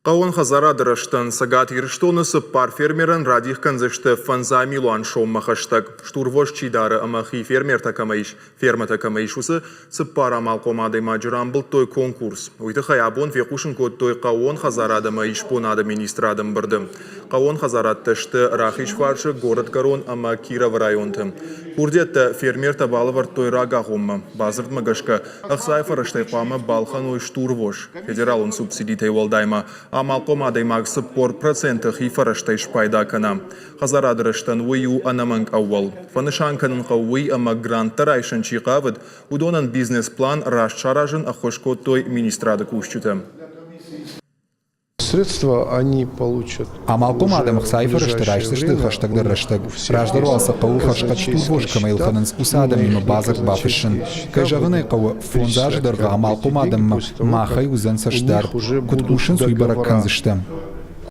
Хъӕууон хӕдзарады рӕзтӕн Цӕгат Ирыстоны цыппар фермерӕн радих кӕндзысты фӕндзай милуан соммӕ хӕстӕг. Стурвос чи дары ӕмӕ хи фермертӕ кӕмӕ ис, фермӕтӕ кӕмӕ ис, уыцы цыппар амалхъом адӕймаджы рамбылдтой конкурс. Уый тыххӕй абон фехъусын кодтой хъӕууон хӕдзарад ӕмӕ исбонады министрады ӕмбырды. Хъӕууон хӕдзарадтӕ сты Рахизфарсы, Горӕтгӕрон ӕмӕ Кировы районты. Курдиӕттӕ фермертӕ балӕвӕрдтой рагагъоммӕ. Бадзырдмӕ гӕсгӕ ӕхцайы фӕрӕзтӕй хъуамӕ балхӕной стурвос. Федералон субсидитӕй уӕлдай ма амалхъом адӕймаг 40% хи фӕрӕзтӕй спайда кӕна. Хӕдзарады рӕзтӕн уый у ӕнӕмӕнг ӕууӕл. Фӕнысан кӕнын хъӕуы уый, ӕмӕ гранттӕ райсын чи хъавыд, уыдонӕн бизнес-план раст саразын ӕххуыс кодтой министрады кусджытӕ. Средства они получат. Амалхъом адӕм ӕхцайы фӕрӕзтӕ райсдзысты хӕстӕгдӕр рӕстӕг. Раздӕр уал сӕ хъӕуы хӕрзхъӕд стурвос кӕмӕй ӕлхӕнынц, уыцы адӕмимӕ бадзырд бафыссын. Кӕй зӕгъын ӕй хъӕуы, фондз азы дӕргъы амалхъом адӕммӕ махӕй уыдзӕн цӕстдард. Куыд кусынц, уый бӕрӕг кӕндзыстӕм.